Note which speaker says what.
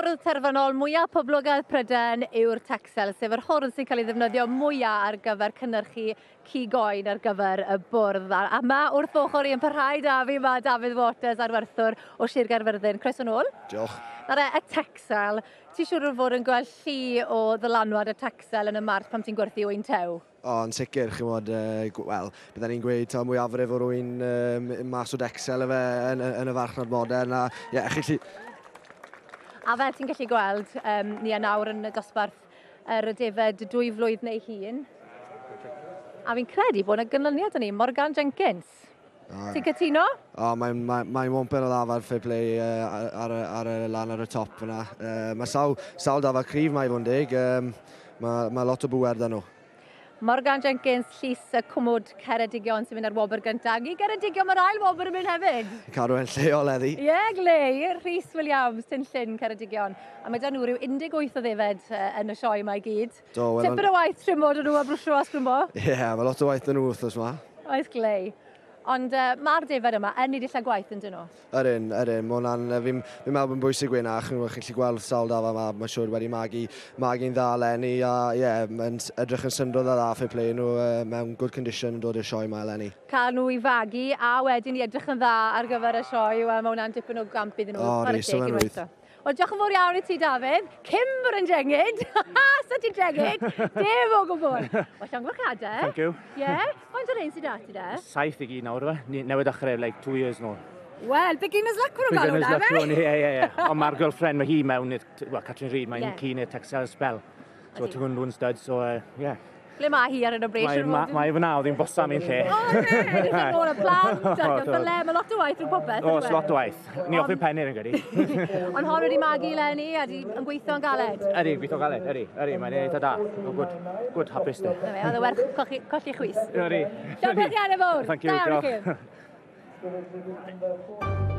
Speaker 1: Hwrdd terfynol mwyaf poblogaidd Prydain yw'r Texel, sef yr hwrdd sy'n cael ei ddefnyddio mwyaf ar gyfer cynnyrchu cig oen ar gyfer y bwrdd. A, a ma wrth ochr i yn parhau da fi mae Dafydd Waters, arwerthwr o Sir Gaerfyrddin. Croeso nôl.
Speaker 2: Diolch.
Speaker 1: Nawr e, y Texel, ti'n siŵr o fod yn gweld llu o ddylanwad y Texel yn y mart pan ti'n gwerthu ŵyn tew?
Speaker 2: O, yn sicr, chimod, wel, bydden ni'n gweud taw mwyafrif o'r ŵyn um, mas o Dexel efe yn, yn y farchnad modern, a ie, yeah, chi...
Speaker 1: A fel ti'n gallu gweld, um, ni yn nawr yn y dosbarth yr defed dwy flwydd neu hun. A fi'n credu bod yna gynlyniad yn ni, Morgan Jenkins. Ti'n cytuno?
Speaker 2: O, mae'n mae, mae wmpen o ddafad fair play uh, ar, ar, ar, ar, lan ar y top fyna. Uh, mae sawl, sawl dafad cryf mae i fod yn deg. Um, mae, mae lot o bŵer da nhw.
Speaker 1: Morgan Jenkins, Llys y Cwmwd Ceredigion sy'n mynd ar wobr gyntaf. I Geredigion mae'r ail wobr yn mynd hefyd.
Speaker 2: Cadw e'n lleol heddi.
Speaker 1: Ie, yeah, glei. Rhys Williams, Tyn Llyn, Ceredigion. A mae da nhw rhyw 18 o ddefed yn y sioe yma i gyd.
Speaker 2: Do, wel...
Speaker 1: Tipyn o waith trimod o nhw a brwsio a sgrwmbo.
Speaker 2: Ie, yeah, mae lot o waith yn nhw wythnos yma.
Speaker 1: Oes glei. Ond uh, mae'r defaid yma yn ei dillad gwaith yn dyn nhw?
Speaker 2: Ydyn, ydyn. Mae hwnna'n, fi'n fi meddwl bod yn bwysig gweud na, chi'n gallu gweld sawl dafa yma, mae'n siŵr wedi magu, magu'n dda eleni, a ie, yeah, mae'n edrych yn syndod o dda fair play nhw uh, mewn good condition yn dod i'r sioe yma eleni.
Speaker 1: Cael nhw i fagu a wedyn i edrych yn dda ar gyfer y sioe, wel mae hwnna'n dipyn o gamp iddyn nhw.
Speaker 2: O, rhys, o'n rwydd.
Speaker 1: Wel, diolch yn fawr iawn i ti, Dafydd. Cyn bod yn jengyd. Sa ti'n jengyd? Dim o gwbl. Wel, llongyfarchiadau.
Speaker 3: Thank you.
Speaker 1: Ie. Yeah. Faint o'r ein sydd 'da ti de?
Speaker 3: Saith i gyd nawr, fe. Ni newydd dechrau, like, 2 years nôl.
Speaker 1: Wel, beginner's luck maen nhw'n galw
Speaker 3: Beginner's luck hwn, ie. Ond mae'r girlfriend, mae hi mewn i'r, well, Catrin Reid, mae'n yeah. keen i'r Texel spell. So, ti'n gwybod stud, so, yeah.
Speaker 1: Ble mae hi ar hyn o bryd?
Speaker 3: Mae, ma, mae fyna, oedd hi'n bosa mi'n lle.
Speaker 1: O, ne, edrych ar ôl y plant, a'r geffyle, mae lot o waith rhwng popeth.
Speaker 3: Oes, lot o waith. Ni offi pennu yn gyda.
Speaker 1: Ond hon wedi magu eleni a di yn gweithio'n galed.
Speaker 3: Ydy, gweithio'n galed, ydy, ydy, mae'n eitha da. O, good, good, hapus de.
Speaker 1: Na fe, oedd e werth colli, colli chwys.
Speaker 3: Ydy.
Speaker 1: Diolch yn fawr.
Speaker 3: Thank you,
Speaker 1: Da iawn i
Speaker 3: diolch.
Speaker 1: chi.